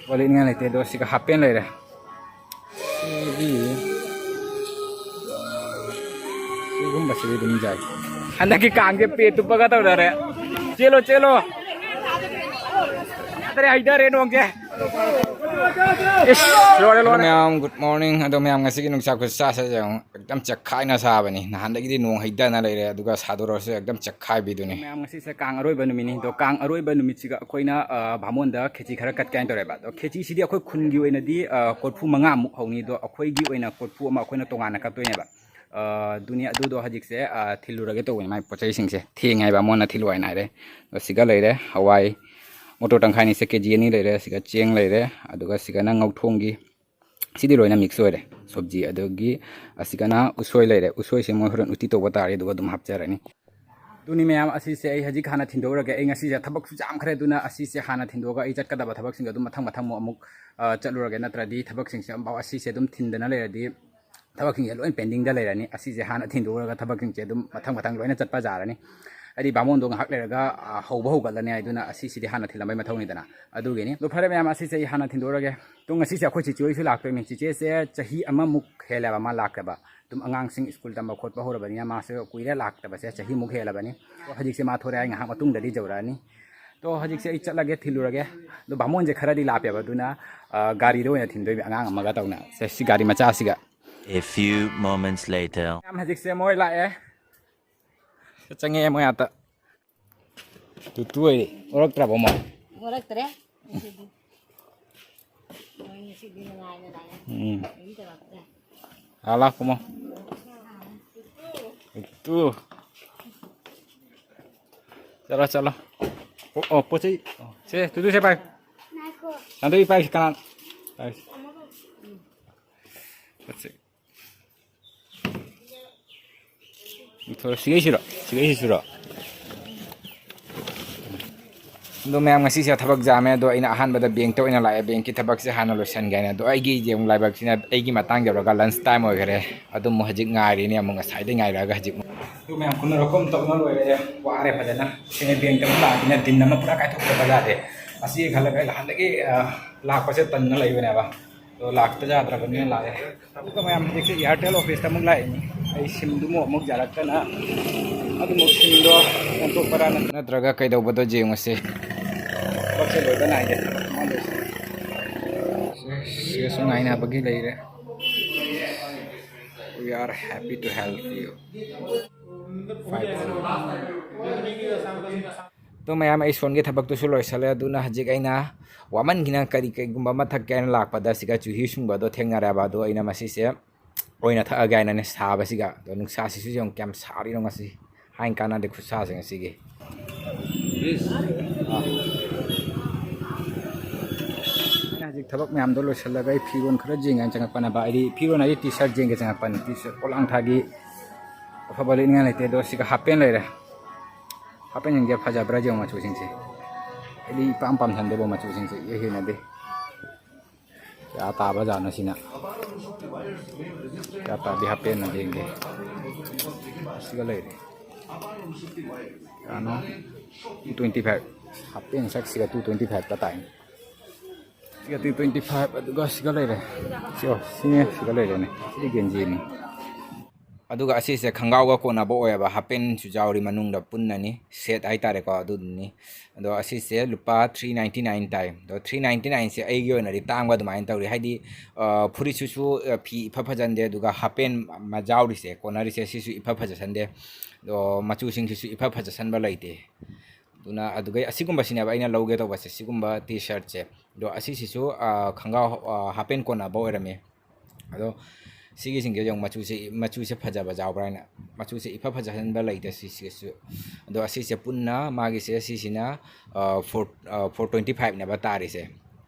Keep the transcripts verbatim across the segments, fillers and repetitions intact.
ꯋꯥꯂꯦꯠꯅꯤꯡꯉꯥꯏ ꯂꯩꯇꯦ꯫ ꯑꯗꯣ ꯁꯤꯒ ꯍꯥꯞꯄꯦꯟ ꯂꯩꯔꯦ꯫ ꯁꯤꯒꯤ, ꯁꯤꯒꯨꯝꯕꯁꯤꯗꯤ ꯑꯗꯨꯝ ꯌꯥꯏ꯫ ꯍꯟꯗꯛꯀꯤ ꯀꯥꯡꯁꯦ ꯄꯦ ꯇꯨꯞꯄꯒ ꯇꯧꯅꯔꯦ꯫ ꯆꯦꯜꯂꯣ, ꯆꯦꯜꯂꯣ꯫ ꯍꯩꯗꯔꯦ, ꯍꯩꯗꯔꯦ ꯅꯣꯡꯁꯦ꯫ ꯏꯁ, ꯂꯣꯏꯔꯦ, ꯂꯣꯏꯔꯦ꯫ ꯃꯌꯥꯝ, good morning꯫ ꯑꯗꯣ ꯃꯌꯥꯝ, ꯉꯁꯤꯒꯤ ꯅꯨꯡꯁꯥ ꯈꯨꯠꯁꯥꯁꯦ ꯌꯦꯡꯉꯨ꯫ ꯑꯦꯛꯗꯝ ꯆꯦꯛꯈꯥꯏꯅ ꯁꯥꯕꯅꯤ꯫ ꯅꯍꯥꯟꯗꯒꯤꯗꯤ ꯅꯣꯡ ꯍꯩꯗꯅ ꯂꯩꯔꯦ, ꯑꯗꯨꯒ ꯁꯥꯗꯣꯔꯛꯑꯁꯨ ꯑꯦꯛꯗꯝ ꯆꯦꯛꯈꯥꯏꯕꯤꯗꯨꯅꯤ꯫ ꯃꯌꯥꯝ, ꯉꯁꯤꯁꯦ ꯀꯥꯡ ꯑꯔꯣꯏꯕ ꯅꯨꯃꯤꯠꯅꯤ꯫ ꯑꯗꯣ ꯀꯥꯡ ꯑꯔꯣꯏꯕ ꯅꯨꯃꯤꯠꯁꯤꯒ ꯑꯩꯈꯣꯏꯅ, ꯑ, ꯕꯥꯃꯣꯟꯗ ꯈꯦꯆꯤ ꯈꯔ ꯀꯠꯀꯦ ꯍꯥꯏꯅ ꯇꯧꯔꯦꯕ꯫ ꯑꯗꯣ ꯈꯦꯆꯤꯁꯤꯗꯤ ꯑꯩꯈꯣꯏ ꯈꯨꯟꯒꯤ ꯑꯣꯏꯅꯗꯤ, ꯑ, ꯀꯣꯔꯐꯨ ꯃꯉꯥꯃꯨꯛ ꯍꯧꯅꯤ꯫ ꯑꯗꯣ ꯑꯩꯈꯣꯏꯒꯤ ꯑꯣꯏꯅ ꯀꯣꯔꯐꯨ ꯑꯃ ꯑꯩꯈꯣꯏꯅ ꯇꯣꯉꯥꯟꯅ ꯀꯠꯇꯣꯏꯅꯦꯕ꯫ ꯑ, ꯑꯗꯨꯅꯤ, ꯑꯗꯨꯗꯣ ꯍꯧꯖꯤꯛꯁꯦ, ꯑ, ꯊꯤꯜꯂꯨꯔꯒꯦ ꯇꯧꯕꯅꯤ꯫ ꯃꯥꯏ ꯄꯣꯠ ꯆꯩꯁꯤꯡꯁꯦ ꯊꯦꯡꯉꯦ ꯍꯥꯏꯕ, ꯕꯥꯃꯣꯟꯅ ꯊꯤꯜꯂꯨ ꯍꯥꯏꯅ ꯍꯥꯏꯔꯦ꯫ ꯑꯗꯣ ꯁꯤꯒ ꯂꯩꯔꯦ ꯍꯋꯥꯏ, ꯃꯣꯇꯣꯔ ꯇꯪꯈꯥꯏꯅꯤꯁꯦ ꯀꯦ ꯖꯤ ꯑꯅꯤ ꯂꯩꯔꯦ꯫ ꯁꯤꯒ ꯆꯦꯡ ꯂꯩꯔꯦ꯫ ꯑꯗꯨꯒ ꯁꯤꯒꯅ ꯉꯧꯊꯣꯡꯒꯤ ꯁꯤꯗꯤ ꯂꯣꯏꯅ ꯃꯤꯛꯁ ꯑꯣꯏꯔꯦ꯫ ꯁꯣꯕꯖꯤ ꯑꯗꯒꯤ ꯑꯁꯤꯒꯅ ꯎꯁꯣꯏ ꯂꯩꯔꯦ꯫ ꯎꯁꯣꯏꯁꯦ ꯃꯣꯏ ꯍꯣꯔꯦꯟ ꯎꯇꯤ ꯇꯧꯕ ꯇꯥꯔꯦ, ꯑꯗꯨꯒ ꯑꯗꯨꯝ ꯍꯥꯞꯆꯔꯅꯤ꯫ ꯑꯗꯨꯅꯤ ꯃꯌꯥꯝ, ꯑꯁꯤꯁꯦ ꯑꯩ ꯍꯧꯖꯤꯛ ꯍꯥꯟꯅ ꯊꯤꯟꯗꯣꯛꯎꯔꯒꯦ꯫ ꯑꯩ ꯉꯁꯤꯁꯦ ꯊꯕꯛꯁꯨ ꯌꯥꯝꯈ꯭ꯔꯦ, ꯑꯗꯨꯅ ꯑꯁꯤꯁꯦ ꯍꯥꯟꯅ ꯊꯤꯟꯗꯣꯛꯑꯒ ꯑꯩ ꯆꯠꯀꯗꯕ ꯊꯕꯛꯁꯤꯡꯗꯣ ꯑꯗꯨꯝ ꯃꯊꯪ ꯃꯊꯪ ꯑꯃꯨꯛ, ꯑꯃꯨꯛ, ꯑ, ꯆꯠꯂꯨꯔꯒꯦ꯫ ꯅꯠꯇ꯭ꯔꯗꯤ ꯊꯕꯛꯁꯤꯡꯁꯦ ꯑꯃꯐꯥꯎ, ꯑꯁꯤꯁꯦ ꯑꯗꯨꯝ ꯊꯤꯟꯗꯅ ꯂꯩꯔꯗꯤ ꯊꯕꯛꯁꯤꯡꯁꯦ ꯂꯣꯏ ꯄꯦꯟꯗꯤꯡꯗ ꯂꯩꯔꯅꯤ꯫ ꯑꯁꯤꯁꯦ ꯍꯥꯟꯅ ꯊꯤꯟꯗꯣꯛꯎꯔꯒ ꯊꯕꯛꯁꯤꯡꯁꯦ ꯑꯗꯨꯝ ꯃꯊꯪ ꯃꯊꯪ ꯂꯣꯏꯅ ꯆꯠꯄ ꯌꯥꯔꯅꯤ꯫ ꯍꯥꯏꯗꯤ ꯕꯥꯃꯣꯟꯗꯣ ꯉꯥꯏꯍꯥꯛ ꯂꯩꯔꯒ, ꯑ, ꯍꯧꯕ ꯍꯧꯒꯠꯂꯅꯤ ꯍꯥꯏꯗꯨꯅ ꯑꯁꯤꯁꯤꯗꯤ ꯍꯥꯟꯅ ꯊꯤꯜꯂꯝꯕꯩ ꯃꯊꯧꯅꯤꯗꯅ꯫ ꯑꯗꯨꯒꯤꯅꯤ꯫ ꯑꯗꯣ ꯐꯔꯦ ꯃꯌꯥꯝ, ꯑꯁꯤꯁꯦ ꯑꯩ ꯍꯥꯟꯅ ꯊꯤꯟꯗꯣꯛꯎꯔꯒꯦ꯫ ꯑꯗꯣ ꯉꯁꯤꯁꯦ ꯑꯩꯈꯣꯏ ꯆꯤꯆꯦ ꯍꯣꯏꯁꯨ ꯂꯥꯛꯇꯣꯏꯅꯤ꯫ ꯆꯤꯆꯦꯁꯦ ꯆꯍꯤ ꯑꯃꯃꯨꯛ ꯍꯦꯜꯂꯦꯕ ꯃꯥ ꯂꯥꯛꯇꯕ꯫ ꯑꯗꯨꯝ ꯑꯉꯥꯡꯁꯤꯡ ꯁ꯭ꯀꯨꯜ ꯇꯝꯕ ꯈꯣꯠꯄ ꯍꯧꯔꯕꯅꯤꯅ ꯃꯥꯁꯦ ꯀꯨꯏꯔꯦ ꯂꯥꯛꯇꯕꯁꯦ, ꯆꯍꯤꯃꯨꯛ ꯍꯦꯜꯂꯕꯅꯤ꯫ ꯑꯗꯣ ꯍꯧꯖꯤꯛꯁꯦ ꯃꯥ ꯊꯣꯔꯛꯑꯦ, ꯉꯥꯏꯍꯥꯛ ꯃꯇꯨꯡꯗꯗꯤ ꯌꯧꯔꯛꯑꯅꯤ꯫ ꯑꯗꯣ ꯍꯧꯖꯤꯛꯁꯦ ꯑꯩ ꯆꯠꯂꯒꯦ, ꯊꯤꯜꯂꯨꯔꯒꯦ꯫ ꯑꯗꯣ ꯕꯥꯃꯣꯟꯁꯦ ꯈꯔꯗꯤ ꯂꯥꯞꯄꯦꯕ, ꯑꯗꯨꯅ, ꯑ, ꯒꯥꯔꯤꯗ ꯑꯣꯏꯅ ꯊꯤꯟꯗꯣꯏꯕ ꯑꯉꯥꯡ ꯑꯃꯒ ꯇꯧꯅ꯫ ꯁꯦ, ꯁꯤ ꯒꯥꯔꯤ ꯃꯆꯥꯁꯤꯒ꯫ A few moments later. ꯃꯌꯥꯝ, ꯍꯧꯖꯤꯛꯁꯦ ꯃꯣꯏ ꯂꯥꯛꯑꯦ꯫ ꯆꯪꯉꯛꯑꯦ ꯃꯣꯏ ꯑꯥꯗ꯫ ꯇꯨ, ꯇꯨ ꯑꯣꯏꯔꯦ꯫ ꯑꯣꯔꯛꯇ꯭ꯔꯕꯣ ꯃꯣꯏ? ꯑꯣꯔꯛꯇ꯭ꯔꯦ꯫ ꯉꯁꯤꯗꯤ꯫ ꯃꯣꯏ ꯉꯁꯤꯗꯤ ꯅꯨꯡꯉꯥꯏꯅ ꯂꯥꯛꯑꯦ꯫ ꯎꯝ꯫ ꯀꯔꯤꯝ ꯇꯧꯔꯛꯇ꯭ꯔꯦ꯫ ꯑꯥ, ꯂꯥꯛꯄ ꯃꯣꯏ꯫ ꯇꯨ꯫ ꯆꯠꯂꯣ, ꯆꯠꯂꯣ꯫ ꯑꯣ, ꯑꯣ, ꯄꯣꯠ ꯆꯩ꯫ ꯑꯣ, ꯁꯦ, ꯇꯨ, ꯇꯨ, ꯁꯦ ꯄꯥꯏ꯫ ꯉꯥꯏꯈꯣ꯫ ꯅꯥꯟꯊꯣꯏ ꯄꯥꯏꯁꯤ, ꯀꯅꯥ? ꯄꯥꯏꯁꯤ꯫ ꯄꯣꯠ ꯆꯩ꯫ ꯁꯤꯒꯩꯁꯤꯔꯣ? ꯁꯤꯒꯩꯁꯤꯔꯣ? ꯑꯗꯣ ꯃꯌꯥꯝ, ꯉꯁꯤꯁꯦ ꯊꯕꯛ ꯌꯥꯝꯃꯦ꯫ ꯑꯗꯣ ꯑꯩꯅ ꯑꯍꯥꯟꯕꯗ ꯕꯦꯡꯛꯇ ꯑꯣꯏꯅ ꯂꯥꯛꯑꯦ, ꯕꯦꯡꯛꯀꯤ ꯊꯕꯛꯁꯦ ꯍꯥꯟꯅ ꯂꯣꯏꯁꯤꯟꯒꯦ ꯍꯥꯏꯅ꯫ ꯑꯗꯣ ꯑꯩꯒꯤ ꯌꯦꯡꯉꯨ ꯂꯥꯏꯕꯛꯁꯤꯅ ꯑꯩꯒꯤ ꯃꯇꯥꯡ ꯌꯧꯔꯒ ꯂꯟꯁ ꯇꯥꯏꯝ ꯑꯣꯏꯈꯔꯦ꯫ ꯑꯗꯨꯝ ꯍꯧꯖꯤꯛ ꯉꯥꯏꯔꯤꯅꯦ, ꯑꯃꯨꯛ ꯉꯁꯥꯏꯗꯩ ꯉꯥꯏꯔꯛꯑꯒ ꯍꯧꯖꯤꯛ꯫ ꯑꯗꯨ ꯃꯌꯥꯝ ꯀꯨꯟꯅꯔꯛꯄ ꯑꯃ ꯇꯧꯅ ꯂꯣꯏꯔꯦ, ꯋꯥꯔꯦ ꯐꯖꯅ꯫ ꯁꯤꯅ ꯕꯦꯡꯛꯇ ꯑꯃꯨꯛ ꯂꯥꯛꯑꯕꯅꯤꯅ ꯗꯤꯟ ꯑꯃ ꯄꯨꯔꯥ ꯀꯥꯏꯊꯣꯛꯇꯕ ꯌꯥꯗꯦ꯫ ꯑꯁꯤ ꯈꯜꯂꯒ ꯑꯩ ꯅꯍꯥꯟꯗꯒꯤ, ꯑ, ꯂꯥꯛꯄꯁꯦ ꯇꯟꯅ ꯂꯩꯕꯅꯦꯕ꯫ ꯑꯗꯣ ꯂꯥꯛꯇ ꯌꯥꯗ꯭ꯔꯕꯅꯤꯅ ꯂꯥꯛꯑꯦ꯫ ꯑꯗꯨꯒ ꯃꯌꯥꯝ ꯍꯧꯖꯤꯛꯁꯦ Airtel office ꯇ ꯑꯃꯨꯛ ꯂꯥꯛꯏꯅꯤ꯫ ꯑꯩ SIM ꯗꯨꯃꯨꯛ ꯑꯃꯨꯛ ꯌꯥꯔꯛꯇꯅ ꯑꯗꯨꯃꯨꯛ SIM ꯗꯣ ꯑꯣꯟꯊꯣꯛꯄ꯭ꯔꯥ ꯅꯠꯇ꯭ꯔꯒ ꯀꯩꯗꯧꯕꯗꯣ ꯌꯦꯡꯉꯨꯁꯦ꯫ ꯊꯕꯛꯁꯦ ꯂꯣꯏꯕ ꯅꯥꯏꯗꯦ꯫ ꯊꯕꯛ ꯑꯃ ꯂꯣꯏꯁꯤꯜꯂꯦ꯫ ꯁꯤꯗꯁꯨ ꯉꯥꯏꯅꯕꯒꯤ ꯂꯩꯔꯦ꯫ We are happy to help you. ꯑꯗꯣ ꯃꯌꯥꯝ, ꯑꯩ ꯁꯣꯟꯒꯤ ꯊꯕꯛꯇꯨꯁꯨ ꯂꯣꯏꯁꯜꯂꯦ꯫ ꯑꯗꯨꯅ ꯍꯧꯖꯤꯛ ꯑꯩꯅ ꯋꯥꯃꯟꯈꯤꯅ ꯀꯔꯤ ꯀꯩꯒꯨꯝꯕ ꯑꯃ ꯊꯛꯀꯦ ꯍꯥꯏꯅ ꯂꯥꯛꯄꯗ ꯁꯤꯒ ꯆꯨꯍꯤ ꯁꯨꯡꯕꯗꯣ ꯊꯦꯡꯅꯔꯦꯕ꯫ ꯑꯗꯣ ꯑꯩꯅ ꯃꯁꯤꯁꯦ ꯑꯣꯏꯅ ꯊꯛꯑꯒꯦ ꯍꯥꯏꯅꯅꯦ ꯁꯥꯕꯁꯤꯒ꯫ ꯑꯗꯣ ꯅꯨꯡꯁꯥꯁꯤꯁꯨ ꯌꯦꯡꯉꯨ ꯀꯌꯥꯝ ꯁꯥꯔꯤꯅꯣ ꯉꯁꯤ꯫ ꯍꯥꯏꯅ ꯀꯥꯟꯅꯗꯦ ꯈꯨꯠꯁꯥꯁꯦ ꯉꯁꯤꯒꯤ꯫ ꯑꯩꯅ ꯍꯧꯖꯤꯛ ꯊꯕꯛ ꯃꯌꯥꯝꯗꯣ ꯂꯣꯏꯁꯤꯜꯂꯒ ꯑꯩ ꯐꯤꯔꯣꯟ ꯈꯔ ꯌꯦꯡꯒꯦꯅ ꯆꯪꯉꯛꯄꯅꯦꯕ꯫ ꯑꯩꯗꯤ ꯐꯤꯔꯣꯟ ꯍꯥꯏꯗꯤ T-shirt ꯌꯦꯡꯒꯦ ꯆꯪꯉꯛꯄꯅꯤ꯫ T-shirt ꯄꯣꯂꯥꯡ ꯊꯥꯒꯤ ꯑꯐꯕ ꯂꯤꯠꯅꯤꯡꯉꯥꯏ ꯂꯩꯇꯦ꯫ ꯑꯗꯣ ꯁꯤꯒ half pant ꯂꯩꯔꯦ꯫ Half pant ꯁꯤꯡꯁꯦ ꯐꯖꯕ꯭ꯔꯥ ꯌꯦꯡꯉꯣ ꯃꯆꯨꯁꯤꯡꯁꯦ꯫ ꯑꯩꯗꯤ ꯏꯄꯥꯝ ꯄꯥꯝꯖꯟꯗꯦꯕ ꯃꯆꯨꯁꯤꯡꯁꯦ, ꯏꯍꯩ ꯍꯩꯅꯗꯦ꯫ ꯀꯌꯥ ꯇꯥꯕ ꯖꯥꯠꯅꯣ ꯁꯤꯅ? ꯀꯌꯥ ꯇꯥꯕꯤ half pant ꯅ ꯌꯦꯡꯒꯦ꯫ ꯁꯤꯒ ꯂꯩꯔꯦ꯫ ꯀꯌꯥꯅꯣ? Two twenty five꯫ Half pant ꯁꯛꯁꯤꯒ two twenty five ꯇ ꯇꯥꯏꯅꯦ꯫ ꯁꯤꯒ two twenty five, ꯑꯗꯨꯒ ꯁꯤꯒ ꯂꯩꯔꯦ꯫ ꯁꯤ, ꯑꯣ, ꯁꯤꯅꯦ, ꯁꯤꯒ ꯂꯩꯔꯦꯅꯦ꯫ ꯁꯤꯗꯤ ꯒꯦꯟꯖꯤꯅꯤ꯫ ꯑꯗꯨꯒ ꯑꯁꯤꯁꯦ ꯈꯪꯒꯥꯎꯒ ꯀꯣꯟꯅꯕ ꯑꯣꯏꯌꯦꯕ, half pant ꯁꯨ ꯌꯥꯎꯔꯤ ꯃꯅꯨꯡꯗ ꯄꯨꯟꯅꯅꯤ, set ꯍꯥꯏꯇꯥꯔꯦꯀꯣ, ꯑꯗꯨꯗꯨꯅꯤ꯫ ꯑꯗꯣ ꯑꯁꯤꯁꯦ ꯂꯨꯄꯥ three ninety nine ꯇꯥꯏ꯫ ꯑꯗꯣ three ninety nine ꯁꯦ ꯑꯩꯒꯤ ꯑꯣꯏꯅꯗꯤ ꯇꯥꯡꯕ ꯑꯗꯨꯃꯥꯏꯅ ꯇꯧꯔꯤ, ꯍꯥꯏꯗꯤ, ꯑ, ꯐꯨꯔꯤꯠꯁꯤꯁꯨ, ꯑ, ꯐꯤ ꯏꯐ ꯐꯖꯟꯗꯦ, ꯑꯗꯨꯒ half pant ꯃ-, ꯌꯥꯎꯔꯤꯁꯦ, ꯀꯣꯟꯅꯔꯤꯁꯦ, ꯁꯤꯁꯨ ꯏꯐ ꯐꯖꯁꯟꯗꯦ꯫ ꯑꯗꯣ ꯃꯆꯨꯁꯤꯡꯁꯤꯁꯨ ꯏꯐ ꯐꯖꯁꯟꯕ ꯂꯩꯇꯦ꯫ ꯑꯗꯨꯅ ꯑꯗꯨꯒꯩ ꯑꯁꯤꯒꯨꯝꯕꯁꯤꯅꯦꯕ ꯑꯩꯅ ꯂꯧꯒꯦ ꯇꯧꯕꯁꯦ, ꯁꯤꯒꯨꯝꯕ T-shirt ꯁꯦ꯫ ꯑꯗꯣ ꯑꯁꯤꯁꯤꯁꯨ, ꯑ, ꯈꯪꯒꯥꯎ, ꯑ, half pant ꯀꯣꯟꯅꯕ ꯑꯣꯏꯔꯝꯃꯦ꯫ ꯑꯗꯣ ꯁꯤꯒꯤꯁꯤꯡꯁꯦ ꯌꯦꯡꯉꯨ, ꯃꯆꯨꯁꯦ, ꯃꯆꯨꯁꯦ ꯐꯖꯕ ꯌꯥꯎꯕ꯭ꯔꯥ ꯍꯥꯏꯅ꯫ ꯃꯆꯨꯁꯦ ꯏꯐ ꯐꯖꯍꯟꯕ ꯂꯩꯇꯦ ꯁꯤꯁꯤꯒꯁꯨ꯫ ꯑꯗꯣ ꯑꯁꯤꯁꯦ ꯄꯨꯟꯅ ꯃꯥꯒꯤꯁꯦ ꯁꯤꯁꯤꯅ, ꯑ, four, ꯑ, four twenty five ꯅꯦꯕ ꯇꯥꯔꯤꯁꯦ꯫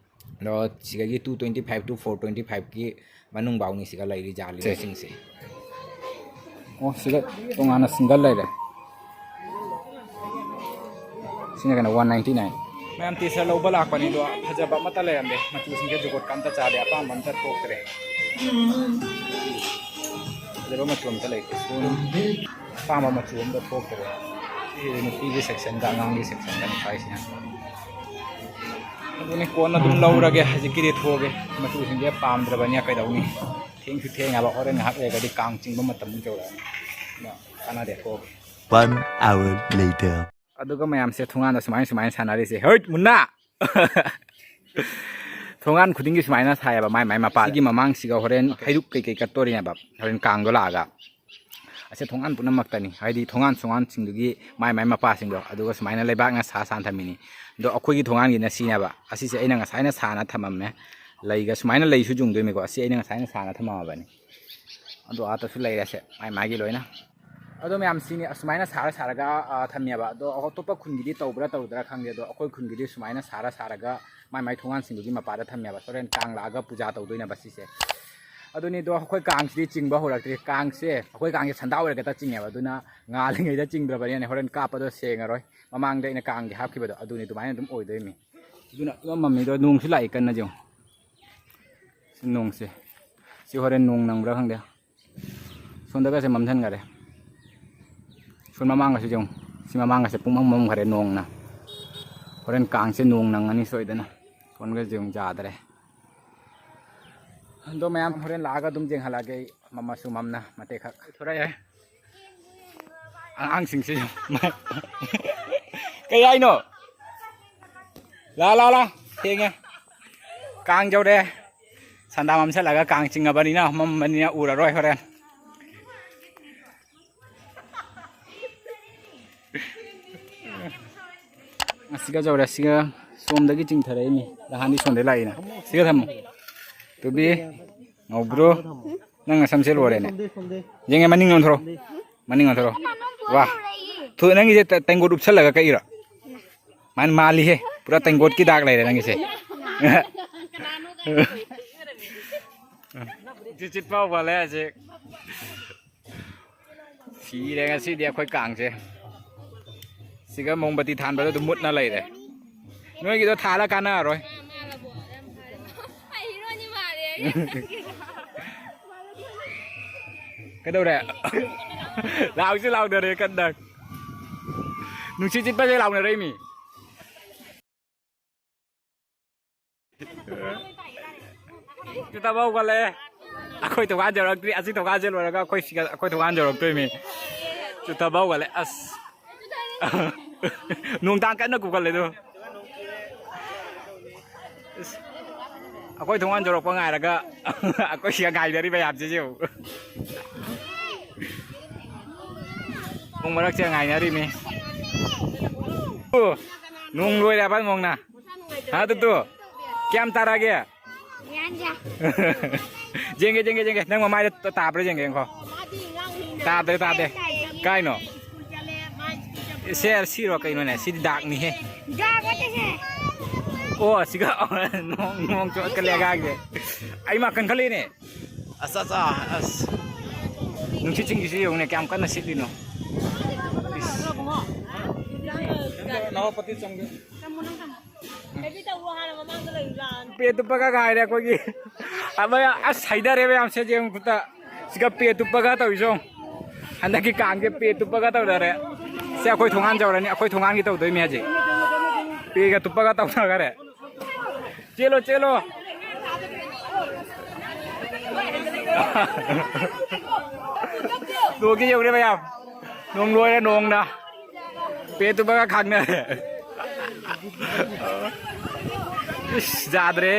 ꯑꯗꯣ ꯁꯤꯗꯒꯤ two twenty five to four twenty five ꯀꯤ ꯃꯅꯨꯡ ꯐꯥꯎꯅꯤ ꯁꯤꯒ ꯂꯩꯔꯤ ꯌꯥꯜꯂꯤꯕꯁꯤꯡꯁꯦ꯫ ꯑꯣ, ꯁꯤꯗ ꯇꯣꯉꯥꯟꯅ single ꯂꯩꯔꯦ꯫ ꯁꯤꯅ ꯀꯩꯅꯣ, one ninety nine꯫ ꯃꯌꯥꯝ T-shirt ꯂꯧꯕ ꯂꯥꯛꯄꯅꯤ, ꯑꯗꯣ ꯐꯖꯕ ꯑꯃꯠꯇ ꯂꯩꯔꯝꯗꯦ꯫ ꯃꯆꯨꯁꯤꯡꯁꯦ ꯖꯨꯒꯣꯠꯀ ꯑꯝꯇ ꯆꯥꯗꯦ, ꯑꯄꯥꯝꯕ ꯑꯝꯇ ꯊꯣꯛꯇ꯭ꯔꯦ꯫ ꯐꯖꯕ ꯃꯆꯨ ꯑꯝꯇ ꯂꯩꯇꯦ꯫ ꯑꯄꯥꯝꯕ ꯃꯆꯨ ꯑꯝꯇ ꯊꯣꯛꯇ꯭ꯔꯦ꯫ ꯁꯤ ꯅꯨꯄꯤꯒꯤ section ꯗ, ꯑꯉꯥꯡꯒꯤ section ꯗ ꯅꯨꯄꯥꯒꯤꯁꯤꯅ꯫ ꯑꯗꯨꯅꯤ, ꯀꯣꯟꯅ ꯑꯗꯨꯝ ꯂꯧꯔꯒꯦ, ꯍꯧꯖꯤꯛꯀꯤꯗꯤ ꯊꯣꯛꯑꯒꯦ꯫ ꯃꯆꯨꯁꯤꯡꯁꯦ ꯄꯥꯝꯗ꯭ꯔꯕꯅꯤꯅ ꯀꯩꯗꯧꯅꯤ? ꯊꯦꯡꯁꯨ ꯊꯦꯡꯉꯕ, ꯍꯣꯔꯦꯟ ꯉꯥꯏꯍꯥꯛ ꯂꯩꯔꯒꯗꯤ ꯀꯥꯡ ꯆꯤꯡꯕ ꯃꯇꯝ ꯑꯃꯨꯛ ꯌꯧꯔꯛꯑꯅꯤ꯫ ꯑꯗꯨꯅ ꯀꯥꯟꯅꯗꯦ, ꯊꯣꯛꯑꯒꯦ꯫ One hour later. ꯑꯗꯨꯒ ꯃꯌꯥꯝꯁꯦ ꯊꯣꯡꯒꯥꯟꯗ ꯁꯨꯃꯥꯏꯅ ꯁꯨꯃꯥꯏꯅ ꯁꯥꯟꯅꯔꯤꯁꯦ꯫ ꯍꯩꯠ, ꯃꯨꯟꯅꯥ! ꯊꯣꯡꯒꯥꯟ ꯈꯨꯗꯤꯡꯒꯤ ꯁꯨꯃꯥꯏꯅ ꯁꯥꯏꯌꯦꯕ, ꯃꯥꯏ ꯃꯥꯏ ꯃꯄꯥ꯫ ꯁꯤꯒꯤ ꯃꯃꯥꯡꯁꯤꯒ ꯍꯣꯔꯦꯟ ꯍꯩꯔꯨꯛ ꯀꯩꯀꯩ ꯀꯠꯇꯣꯔꯤꯅꯦꯕ, ꯍꯣꯔꯦꯟ ꯀꯥꯡꯗꯣ ꯂꯥꯛꯑꯒ꯫ ꯑꯁꯤ ꯊꯣꯡꯒꯥꯟ ꯄꯨꯝꯅꯃꯛꯇꯅꯤ, ꯍꯥꯏꯗꯤ ꯊꯣꯡꯒꯥꯟ ꯁꯣꯡꯒꯥꯟꯁꯤꯡꯗꯨꯒꯤ ꯃꯥꯏ ꯃꯥꯏ ꯃꯄꯥꯁꯤꯡꯗꯣ, ꯑꯗꯨꯒ ꯁꯨꯃꯥꯏꯅ ꯂꯩꯕꯥꯛꯅ ꯁꯥ ꯁꯥꯅ ꯊꯝꯃꯤꯅꯤ꯫ ꯑꯗꯣ ꯑꯩꯈꯣꯏꯒꯤ ꯊꯣꯡꯒꯥꯟꯒꯤꯅ ꯁꯤꯅꯦꯕ, ꯑꯁꯤꯁꯦ ꯑꯩꯅ ꯉꯁꯥꯏꯅ ꯁꯥꯅ ꯊꯝꯃꯝꯃꯦ꯫ ꯂꯩꯒ ꯁꯨꯃꯥꯏꯅ ꯂꯩꯁꯨ ꯌꯨꯡꯗꯣꯏꯅꯤꯀꯣ, ꯑꯁꯤ ꯑꯩꯅ ꯉꯁꯥꯏꯅ ꯁꯥꯅ ꯊꯝꯃꯝꯃꯕꯅꯤ꯫ ꯑꯗꯣ ꯑꯥꯗꯁꯨ ꯂꯩꯔꯦꯁꯦ, ꯃꯥꯏ ꯃꯥꯒꯤ ꯂꯣꯏꯅ꯫ ꯑꯗꯣ ꯃꯌꯥꯝ, ꯁꯤꯅꯤ ꯑꯁꯨꯃꯥꯏꯅ ꯁꯥꯔ ꯁꯥꯔꯒ, ꯑ, ꯊꯝꯃꯦꯕ꯫ ꯑꯗꯣ ꯑꯇꯣꯞꯄ ꯈꯨꯟꯒꯤꯗꯤ ꯇꯧꯕ꯭ꯔꯥ ꯇꯧꯗ꯭ꯔꯥ ꯈꯪꯗꯦ, ꯑꯗꯣ ꯑꯩꯈꯣꯏ ꯈꯨꯟꯒꯤꯗꯤ ꯁꯨꯃꯥꯏꯅ ꯁꯥꯔ ꯁꯥꯔꯒ ꯃꯥꯏ ꯃꯥꯏ ꯊꯣꯡꯒꯥꯟꯁꯤꯡꯗꯨꯒꯤ ꯃꯄꯥꯗ ꯊꯝꯃꯦꯕ꯫ ꯍꯣꯔꯦꯟ ꯀꯥꯡ ꯂꯥꯛꯑꯒ ꯄꯨꯖꯥ ꯇꯧꯗꯣꯏꯅꯦꯕ ꯁꯤꯁꯦ꯫ ꯑꯗꯨꯅꯤ, ꯑꯗꯣ ꯑꯩꯈꯣꯏ ꯀꯥꯡꯁꯤꯗꯤ ꯆꯤꯡꯕ ꯍꯧꯔꯛꯇ꯭ꯔꯤ꯫ ꯀꯥꯡꯁꯦ, ꯑꯩꯈꯣꯏ ꯀꯥꯡꯁꯦ ꯁꯟꯗꯥ ꯑꯣꯏꯔꯒ ꯆꯤꯡꯉꯦꯕ, ꯑꯗꯨꯅ ꯉꯥꯜꯂꯤꯉꯩꯗ ꯆꯤꯡꯗ꯭ꯔꯕꯅꯤꯅ ꯍꯣꯔꯦꯟ ꯀꯥꯞꯄꯗꯣ ꯁꯦꯡꯉꯔꯣꯏ꯫ ꯃꯃꯥꯡꯗ ꯑꯩꯅ ꯀꯥꯡꯒꯤ ꯍꯥꯞꯈꯤꯕꯗꯣ ꯑꯗꯨꯅꯤ, ꯑꯗꯨꯃꯥꯏꯅ ꯑꯗꯨꯝ ꯑꯣꯏꯗꯣꯏꯅꯤ꯫ ꯑꯗꯨꯅ ꯏꯃꯝ ꯃꯝꯃꯤꯗꯣ, ꯅꯣꯡꯁꯨ ꯂꯥꯛꯏ ꯀꯟꯅ, ꯌꯦꯡꯉꯨ꯫ ꯁꯤ ꯅꯣꯡꯁꯦ, ꯁꯤ ꯍꯣꯔꯦꯟ ꯅꯣꯡ ꯅꯪꯕ꯭ꯔꯥ ꯈꯪꯗꯦ꯫ ꯁꯣꯝꯗꯒꯁꯦ ꯃꯝꯁꯤꯟꯈꯔꯦ꯫ ꯁꯣꯝ ꯃꯃꯥꯡꯒꯁꯦ ꯌꯦꯡꯉꯨ꯫ ꯁꯤ ꯃꯃꯥꯡꯒꯁꯦ ꯄꯨꯡꯃꯝ ꯃꯝꯈꯔꯦ ꯅꯣꯡꯅ꯫ ꯍꯣꯔꯦꯟ ꯀꯥꯡꯁꯦ ꯅꯣꯡ ꯅꯪꯉꯅꯤ ꯁꯣꯏꯗꯅ꯫ ꯁꯣꯝꯒꯁꯦ ꯌꯦꯡꯉꯨ, ꯌꯥꯗ꯭ꯔꯦ꯫ ꯑꯗꯣ ꯃꯌꯥꯝ ꯍꯣꯔꯦꯟ ꯂꯥꯛꯑꯒ ꯑꯗꯨꯝ ꯌꯦꯡꯍꯜꯂꯛꯑꯒꯦ ꯑꯩ, ꯃꯝꯃꯁꯨ ꯃꯝꯅ ꯃꯇꯦꯛ ꯈꯛ꯫ ꯊꯣꯔꯛꯑꯦ꯫ ꯑꯉꯥꯡꯁꯤꯡꯁꯦ ꯌꯦꯡꯉꯨ꯫ ꯀꯩ ꯍꯥꯏꯅꯣ? ꯂꯥ, ꯂꯥ, ꯂꯥ꯫ ꯊꯦꯡꯉꯦ꯫ ꯀꯥꯡ ꯌꯧꯔꯦ꯫ ꯁꯟꯗꯥ ꯃꯝꯁꯤꯜꯂꯒ ꯀꯥꯡ ꯆꯤꯡꯉꯕꯅꯤꯅ, ꯃꯝꯕꯅꯤꯅ ꯎꯔꯔꯣꯏ ꯍꯣꯔꯦꯟ꯫ ꯑꯁꯤꯒ ꯌꯧꯔꯦ, ꯑꯁꯤꯒ ꯁꯣꯝꯗꯒꯤ ꯆꯤꯡꯊꯔꯛꯏꯅꯤ, ꯅꯍꯥꯟꯗꯤ ꯁꯣꯝꯗꯒꯤ ꯂꯥꯛꯏꯅ꯫ ꯁꯤꯒ ꯊꯝꯃꯨ꯫ ꯇꯨꯕꯤ, ꯉꯧꯕ꯭ꯔꯨ, ꯅꯪ ꯅꯁꯝꯁꯦ ꯂꯣꯏꯔꯦꯅꯦ꯫ ꯌꯦꯡꯉꯦ, ꯃꯅꯤꯡ ꯑꯣꯟꯊꯣꯔꯛꯑꯣ, ꯃꯅꯤꯡ ꯑꯣꯟꯊꯣꯔꯛꯑꯣ꯫ ꯋꯥ, ꯊꯨ, ꯅꯪꯒꯤꯁꯦ ꯇ-, ꯇꯦꯡꯒꯣꯠ ꯎꯞꯁꯜꯂꯒ ꯀꯛꯏꯔꯣ? ꯃꯥꯅ ꯃꯥꯜꯂꯤꯍꯦ, ꯄꯨꯔꯥ ꯇꯦꯡꯒꯣꯠꯀꯤ ꯗꯥꯛ ꯂꯩꯔꯦ ꯅꯪꯒꯤꯁꯦ꯫ ꯆꯤꯆꯤꯠ ꯐꯥꯎ ꯐꯂꯦ ꯍꯧꯖꯤꯛ꯫ ꯁꯤꯔꯦ ꯉꯁꯤꯗꯤ ꯑꯩꯈꯣꯏ ꯀꯥꯡꯁꯦ꯫ ꯁꯤꯒ ꯃꯣꯝꯕꯇꯤ ꯊꯥꯟꯕꯗ ꯑꯗꯨꯝ ꯃꯨꯠꯅ ꯂꯩꯔꯦ꯫ ꯅꯣꯏꯒꯤꯗꯣ ꯊꯥꯜꯂ ꯀꯥꯟꯅꯔꯣꯏ꯫ ꯀꯩꯗꯧꯔꯦ? ꯂꯥꯎꯁꯤ ꯂꯥꯎꯅꯔꯦ ꯀꯟꯅ꯫ ꯅꯨꯡꯁꯤꯠ ꯁꯤꯠꯄꯁꯦ ꯂꯥꯎꯅꯔꯛꯏꯃꯤ꯫ ꯆꯨꯊꯕ ꯍꯧꯒꯠꯂꯛꯑꯦ꯫ ꯑꯩꯈꯣꯏ ꯊꯣꯡꯒꯥꯟ ꯌꯧꯔꯛꯇ꯭ꯔꯤ꯫ ꯑꯁꯤ ꯊꯣꯡꯒꯥꯟꯁꯦ ꯂꯣꯏꯔꯒ ꯑꯩꯈꯣꯏ ꯁꯤꯒ, ꯑꯩꯈꯣꯏ ꯊꯣꯡꯒꯥꯟ ꯌꯧꯔꯛꯇꯣꯏꯅꯤ꯫ ꯆꯨꯊꯕ ꯍꯧꯒꯠꯂꯦ꯫ ꯑꯁ꯫ ꯅꯣꯡ ꯇꯥꯡ ꯀꯟꯅ ꯈꯨꯀꯠꯂꯦ ꯑꯗꯨ꯫ ꯑꯁ꯫ ꯑꯩꯈꯣꯏ ꯊꯣꯡꯒꯥꯟ ꯌꯧꯔꯛꯄ ꯉꯥꯏꯔꯒ ꯑꯩꯈꯣꯏ ꯁꯤꯒ ꯉꯥꯏꯅꯔꯤ ꯃꯌꯥꯝꯁꯦ ꯌꯦꯡꯉꯨ꯫ ꯄꯨꯡ ꯃꯔꯛꯁꯦ ꯉꯥꯏꯅꯔꯤꯃꯤ꯫ ꯑꯣ, ꯅꯣꯡ ꯂꯣꯏꯔꯦ ꯍꯥꯏꯕ ꯅꯣꯡꯅ꯫ ꯍꯥ, ꯇꯨꯇꯨ? ꯀꯌꯥꯝ ꯇꯥꯔꯛꯑꯒꯦ? ꯌꯦꯡꯒꯦ, ꯌꯦꯡꯒꯦ, ꯌꯦꯡꯒꯦ꯫ ꯅꯪ ꯃꯃꯥꯏꯗ ꯇ-, ꯇꯥꯕ꯭ꯔꯥ ꯌꯦꯡꯒꯦ, ꯌꯦꯡꯈꯣ꯫ ꯇꯥꯗꯦ, ꯇꯥꯗꯦ꯫ ꯀꯥꯏꯅꯣ? ꯁꯦ, ꯁꯤꯔꯣ ꯀꯩꯅꯣꯅꯦ? ꯁꯤꯗꯤ ꯗꯥꯛꯅꯤꯍꯦ꯫ ꯑꯣ, ꯁꯤꯒ ꯅꯣꯡ, ꯅꯣꯡ ꯆꯣꯠꯀꯜꯂꯦ ꯑꯉꯥꯡꯁꯦ꯫ ꯑꯩ ꯃꯥ ꯀꯟꯈꯠꯂꯛꯏꯅꯦ꯫ ꯑꯁ, ꯑꯁ, ꯑꯁ꯫ ꯅꯨꯡꯁꯤꯠꯁꯤꯡꯁꯤꯁꯨ ꯌꯦꯡꯉꯨꯅꯦ, ꯀꯌꯥꯝ ꯀꯟꯅ ꯁꯤꯠꯂꯤꯅꯣ꯫ ꯏꯁ꯫ ꯄꯦ ꯇꯨꯞꯄꯒ ꯉꯥꯏꯔꯦ ꯑꯩꯈꯣꯏꯒꯤ꯫ ꯑꯃ ꯑꯁ ꯍꯩꯊꯔꯦ ꯃꯌꯥꯝꯁꯦ ꯌꯦꯡꯉꯨ ꯈꯨꯠꯇ꯫ ꯁꯤꯒ ꯄꯦ ꯇꯨꯞꯄꯒ ꯇꯧꯔꯤꯁꯦ ꯌꯦꯡꯉꯨ꯫ ꯍꯟꯗꯛꯀꯤ ꯀꯥꯡꯁꯦ ꯄꯦ ꯇꯨꯞꯄꯒ ꯇꯧꯅꯔꯦ꯫ ꯁꯦ ꯑꯩꯈꯣꯏ ꯊꯣꯡꯒꯥꯟ ꯌꯧꯔꯅꯤ꯫ ꯑꯩꯈꯣꯏ ꯊꯣꯡꯒꯥꯟꯒꯤ ꯇꯧꯗꯣꯏꯅꯦ ꯍꯧꯖꯤꯛ꯫ ꯄꯦꯒ ꯇꯨꯞꯄꯒ ꯇꯧꯅꯈꯔꯦ꯫ ꯆꯦꯜꯂꯣ, ꯆꯦꯜꯂꯣ꯫ ꯅꯣꯡꯒꯤ ꯌꯧꯔꯦ ꯃꯌꯥꯝ꯫ ꯅꯣꯡ ꯂꯣꯏꯔꯦ, ꯅꯣꯡꯅ꯫ ꯄꯦ ꯇꯨꯞꯄꯒ ꯈꯥꯡꯅꯔꯦ꯫ ꯏꯁ, ꯌꯥꯗ꯭ꯔꯦ꯫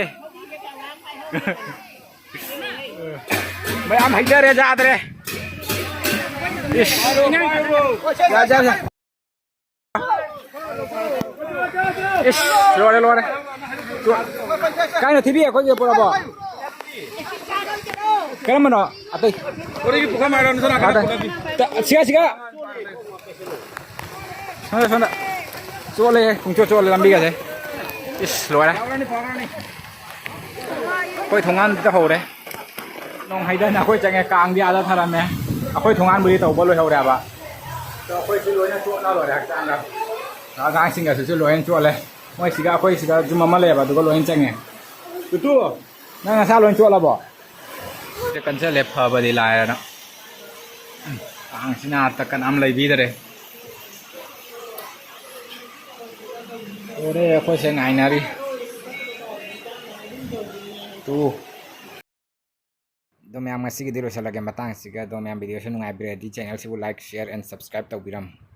ꯃꯌꯥꯝ ꯍꯩꯊꯔꯦ, ꯌꯥꯗ꯭ꯔꯦ꯫ ꯏꯁ꯫ ꯌꯥ, ꯌꯥ, ꯌꯥ꯫ ꯏꯁ, ꯂꯣꯏꯔꯦ, ꯂꯣꯏꯔꯦ꯫ ꯀꯥꯏꯅ ꯊꯤꯕꯤ ꯑꯩꯈꯣꯏꯒꯤ ꯄꯨꯔꯛꯑꯕꯣ? ꯀꯔꯝꯕꯅꯣ? ꯑꯇꯩ꯫ ꯀꯣꯔꯤꯒꯤ ꯄꯨꯈꯝ ꯍꯥꯏꯔꯣ, ꯅꯁꯥ ꯅꯥꯀꯟꯗ ꯑꯗ꯫ ꯄꯨꯈꯝꯗꯤ꯫ ꯇ-, ꯁꯤꯒ, ꯁꯤꯒ꯫ ꯁꯣꯝꯗ, ꯁꯣꯝꯗ꯫ ꯆꯣꯠꯂꯦ, ꯄꯨꯡꯆꯣꯠ ꯆꯣꯠꯂꯦ ꯂꯝꯕꯤꯒꯁꯦ꯫ ꯏꯁ, ꯂꯣꯏꯔꯦ꯫ ꯐꯥꯎꯔꯅꯤ, ꯐꯥꯎꯔꯅꯤ꯫ ꯑꯩꯈꯣꯏ ꯊꯣꯡꯒꯥꯟꯗ ꯍꯧꯔꯦ꯫ ꯅꯣꯡ ꯍꯩꯗꯅ ꯑꯩꯈꯣꯏ ꯆꯪꯉꯦ, ꯀꯥꯡꯗꯤ ꯑꯥꯗ ꯊꯔꯝꯃꯦ꯫ ꯑꯩꯈꯣꯏ ꯊꯣꯡꯒꯥꯟꯕꯨꯗꯤ ꯇꯧꯕ ꯂꯣꯏꯍꯧꯔꯦꯕ꯫ ꯑꯗꯣ ꯑꯩꯈꯣꯏꯁꯨ ꯂꯣꯏꯅ ꯆꯣꯠꯅ ꯂꯣꯏꯔꯦ ꯍꯛꯆꯥꯡꯒ꯫ ꯑꯉꯥꯡꯁꯤꯡꯒꯁꯤꯁꯨ ꯂꯣꯏꯅ ꯆꯣꯠꯂꯦ꯫ ꯃꯣꯏ ꯁꯤꯒ ꯑꯩꯈꯣꯏ ꯁꯤꯒ ꯌꯨꯝ ꯑꯃ ꯂꯩꯌꯦꯕ, ꯑꯗꯨꯒ ꯂꯣꯏꯅ ꯆꯪꯉꯦ꯫ ꯇꯨꯇꯨ, ꯅꯪ ꯅꯁꯥ ꯂꯣꯏ ꯆꯣꯠꯂꯕꯣ? ꯁꯤꯗ ꯀꯟꯁꯤꯜꯂꯦ, ꯐꯕꯗꯤ ꯂꯥꯏꯔꯅ꯫ ꯀꯥꯡꯁꯤꯅ ꯇꯛꯀꯟ ꯑꯃ ꯂꯩꯕꯤꯗꯔꯦ꯫ ꯂꯣꯏꯔꯦ, ꯑꯩꯈꯣꯏꯁꯦ ꯉꯥꯏꯅꯔꯤ꯫ ꯇꯨ꯫ ꯑꯗꯣ ꯃꯌꯥꯝ, ꯉꯁꯤꯒꯤꯗꯤ ꯂꯣꯏꯁꯤꯜꯂꯒꯦ ꯃꯇꯥꯡꯁꯤꯒ꯫ ꯑꯗꯣ ꯃꯌꯥꯝ, video ꯁꯤ ꯅꯨꯡꯉꯥꯏꯕꯤꯔꯗꯤ channel ꯁꯤꯕꯨ like, share and subscribe ꯇꯧꯕꯤꯔꯝꯃꯨ꯫